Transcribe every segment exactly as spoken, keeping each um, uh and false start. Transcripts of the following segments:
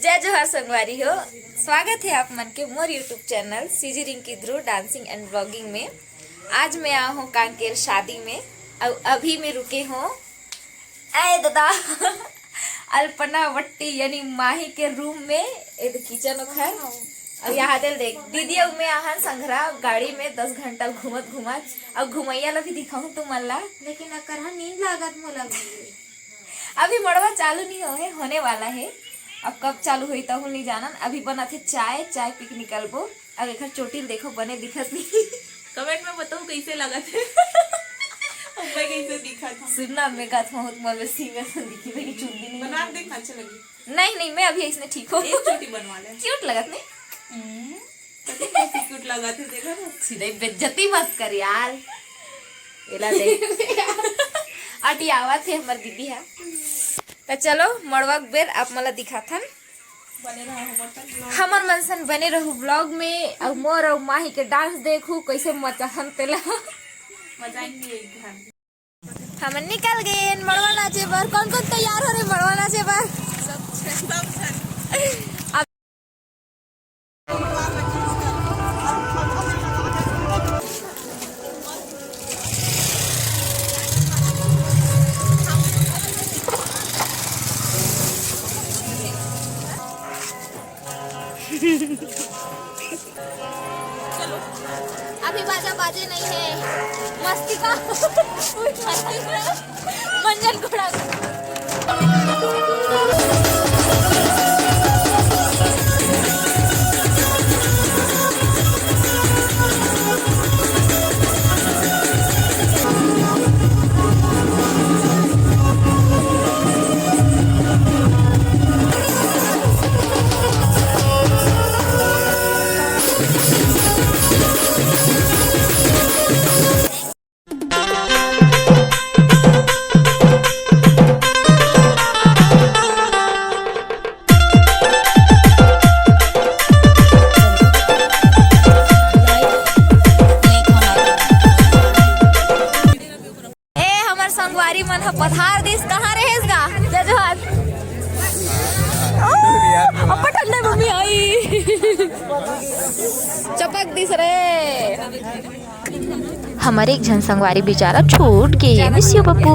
जय जोहार संगवारी हो, स्वागत है आप मन के मोर YouTube channel CG Rinki Dhruv dancing and vlogging में। आज मैं आ हों कांकेर शादी में, अउ अभी मैं रुके हों, ए दादा, अल्पना वट्टी यानी माही के रूम में। ए दे किचन ओखर, अउ यहाँ दे देख दीदी अउ मैं आहन संघरा गाड़ी में दस घंटा घूमत घूमत, अउ घुमैया ला भी दिखाहूँ तुमन ला। लेकिन अकरहा नींद लागत मोला भी। अभी मड़वा चालू नहीं होए, होने वाला है। अब कब चालू होई तहु नहीं जानन। अभी बनत हे चाय, चाय पी के निकलबो। अब एकर चोटी ल देखो, बने दिखत नहीं। कमेंट में बताओ कैसे लगत हे। अब मैं कैसे दिखत हूँ। सुनना, मैं गात हूँ, तुम्हारे सींगर से दिखी, मेरी चुंदी नहीं बना है। देख, अच्छा लगी। नहीं नहीं, मैं अभी इसने ठीक हूँ। एक चोटी बनवा ले। क्यूट लगत नहीं। हम्म। पता नहीं कैसे क्यूट लगा थे, देखा था? सीधे बेइज्जती मत कर यार। एला देख। अटियावत हे हमर दीदी हा। त चलो, मड़वा के बेर आप मन ला दिखाथन। बने रहो हमर संग vlog। हमर मन संग बने रहू व्लॉग में, अउ मोर अउ माही के डांस देखू, कैसे मचाहन तेला। मचाएंगे एक घर। हमन निकल गए मड़वा नाचे बर। कौन कौन तैयार हो रहे मड़वा नाचे बर? सब, सब। अब चलो, अभी बाजा बाजे नहीं है, मस्ती का। मंजन घोड़ा। ए, हमर संगवारी मन ह पधार दिस। कहाँ रहेस गा? जय जोहार। ओ, अब्बड़ ठंडा मम्मी आई। चपक दिस रे। हमर एक झन संगवारी बेचारा छूट गे, मिस यू पप्पू।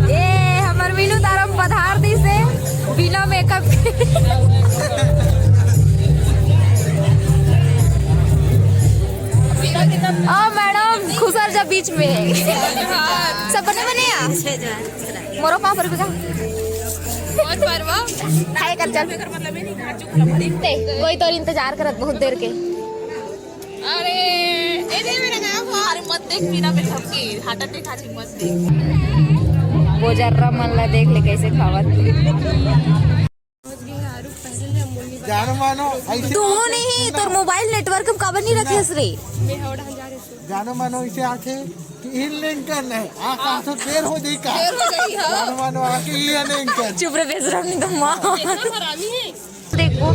ए, हमर मीनू तारम पधार दिस हे, बिना मेकअप के। ओ मैडम, खुसर जा बीच में। सब बने बने आ? मोरो पाँव पर बिका। बहुत परवा। हाय कर चल। ते, कोई तोर इंतजार करत बहुत देर के। अरे, ए दे मेरा गाँव हो। अरे मत देख, बिना मेकअप के हार्ट अटैक आ जाए, मत देख। वो जर्रा मन ला देख ले कैसे खावत। जानो मानो ऐसे तू नहीं, तोर मोबाइल नेटवर्क में काबर नहीं रखेस रे? जानो मानो इसे आके कि इन लिंक कर नहीं, आ, आ, तो देर हो जाई का? देर हो जाई, हाँ। जानो मानो आके ये लिंक कर। चुप रे बेशरम, नहीं तो माँ। इतना हरामी है। देखो,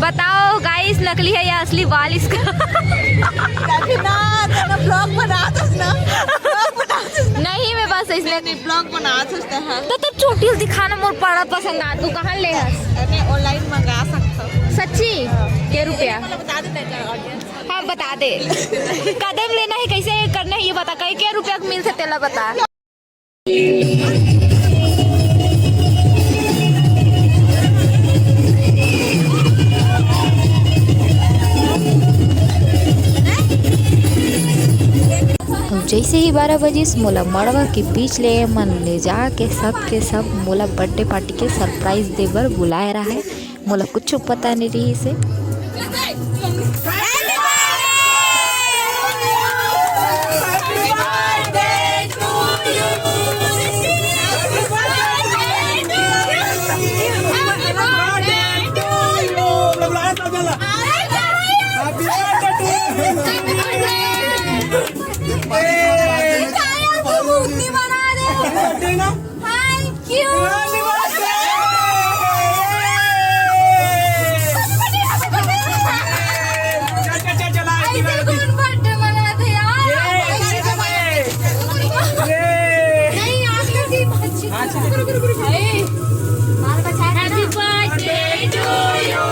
बताओ गाइस, नकली है या असली बाल इसका? कभी ना, तेरा ब्लॉग बना दो ना, ब्लॉग बना दो। नहीं, मैं बस इसलिए नहीं, ब्लॉग बना सकते हैं। तो, तो चोटी दिखाना मोर बड़ा पसंद आ, तू कहाँ ले हस? अरे, ऑनलाइन मंगा सकता हूँ। सच्ची? हाँ। के रुपया? मतलब बता देते हैं क्या ऑडियंस? हाँ, बता दे। कदम लेना है, कैसे करना है, ये बता। कई के रुपया के मिलथे, तेला बता। जैसे ही बारह बजिस, मोला मड़वा के बीच ले मन ले जाके सब के सब मोला बर्थडे पार्टी के सरप्राइज दे बर बुलाए रहे। मोला कुछ पता नहीं रहिस हे। Thank you। ऐसे कौन बर्थडे मनाथे यार? नहीं, आप कैसी बच्ची? Happy birthday to you.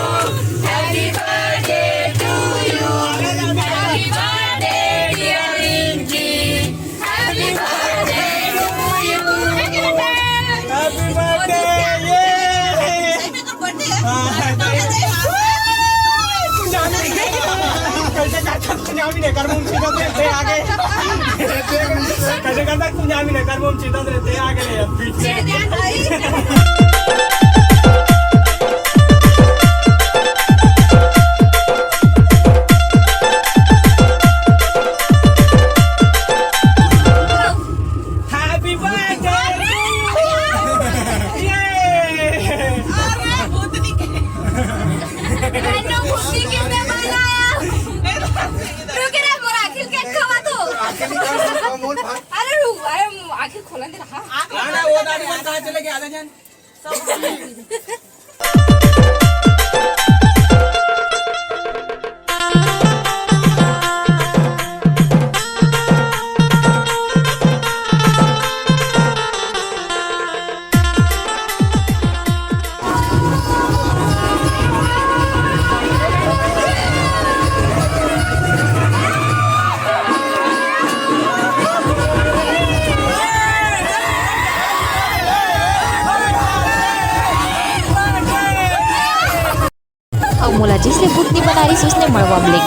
Happy birthday to you. Happy birthday, dear Rinki. Happy birthday to you. Happy birthday, ये। कुंजामी नहीं कर, मुंह सीधा से आगे। कैसे करता कुंजामी नहीं कर, मुंह सीधा से आगे ले अब बीच में। Happy birthday to you। ये। अरे, भूतनी के। मैंने भूतनी किसने बनाया? रुक रे, मोर आखिर के खवा तो। अरे रुक, अरे आखिर खोलन दे रहा। ना, ना, वो दाढ़ी वाला कहाँ चले गए? आधा जन। अउ मोला जइसे भूतनी बना रहिस, उसने मड़वा में ले।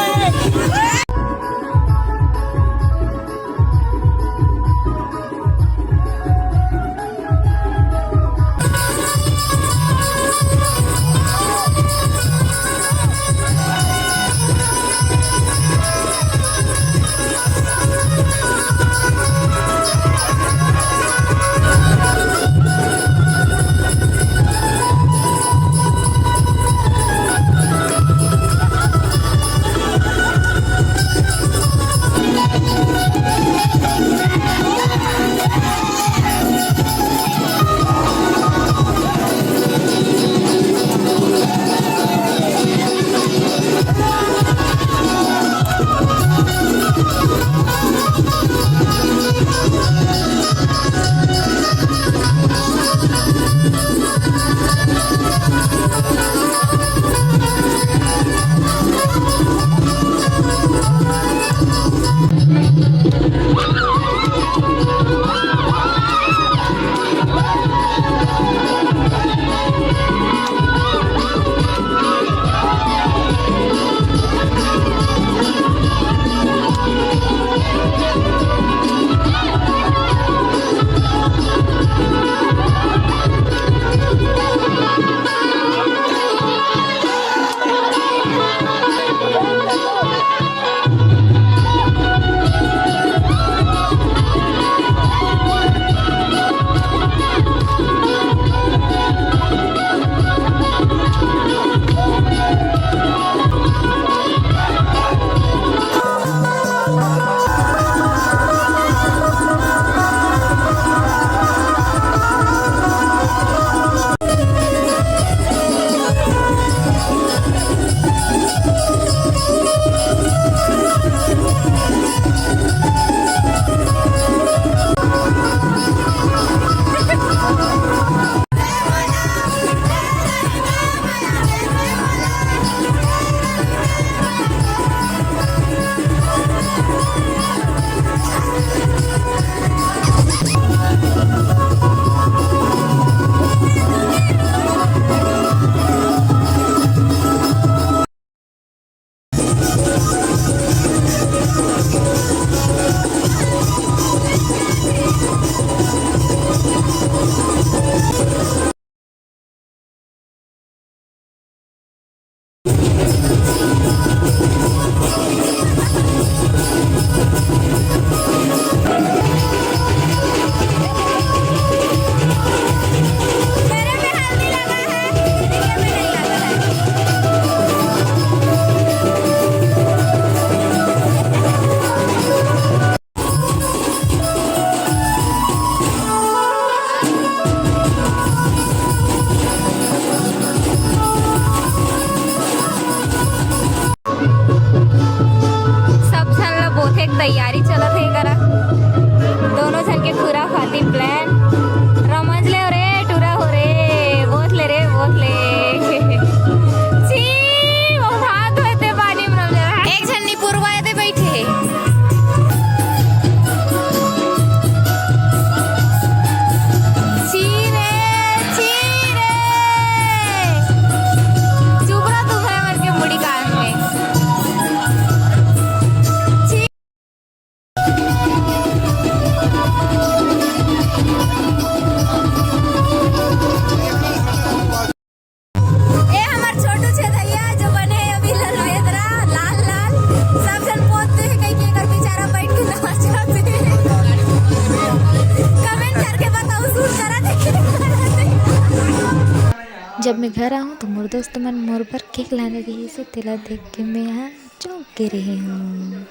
जब मैं घर आहूँ तो मोर दोस्त मन मोर बर केक लाने रहिस हे, तेला देख के मैं हा चौंक के रहे हूँ।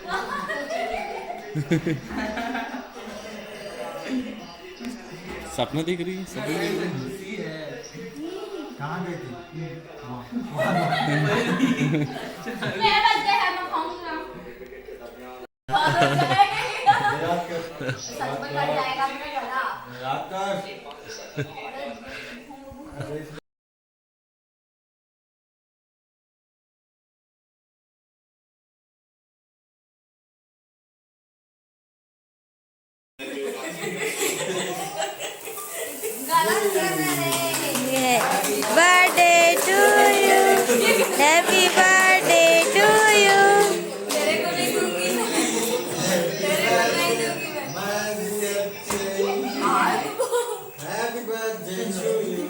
सपना देख रही है, सपना देख रही है। कहाँ गई थी? Birthday to you, happy birthday to you। Happy birthday to you।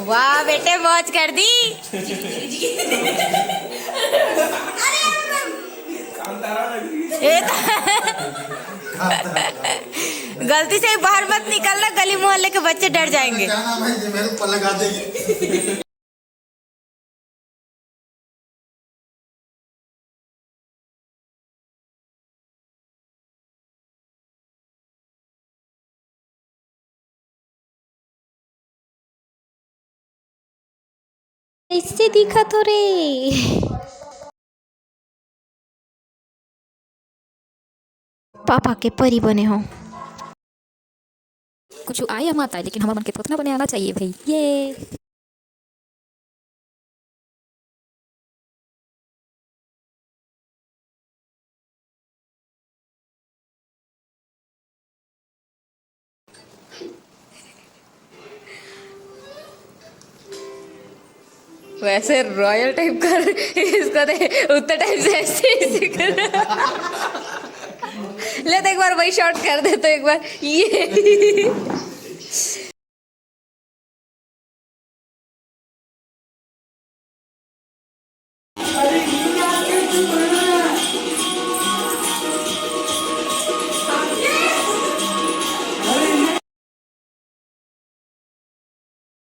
वाह बेटे, मौज कर दी। ए, गलती से ही बाहर मत निकलना, गली मोहल्ले के बच्चे डर जाएंगे। क्या नाम है ये? मेरे ऊपर लगा देगी। कैसे दिखत हो रे? पापा के परी बने हो। कुछ आए या मत आए, लेकिन हमर मन के थोथना बने आना चाहिए भाई। ये वैसे रॉयल टाइप कर, इसको दे, उत्तर टाइप से ऐसे, ऐसे कर। ले तो एक बार वही शॉट कर दे तो एक बार ये।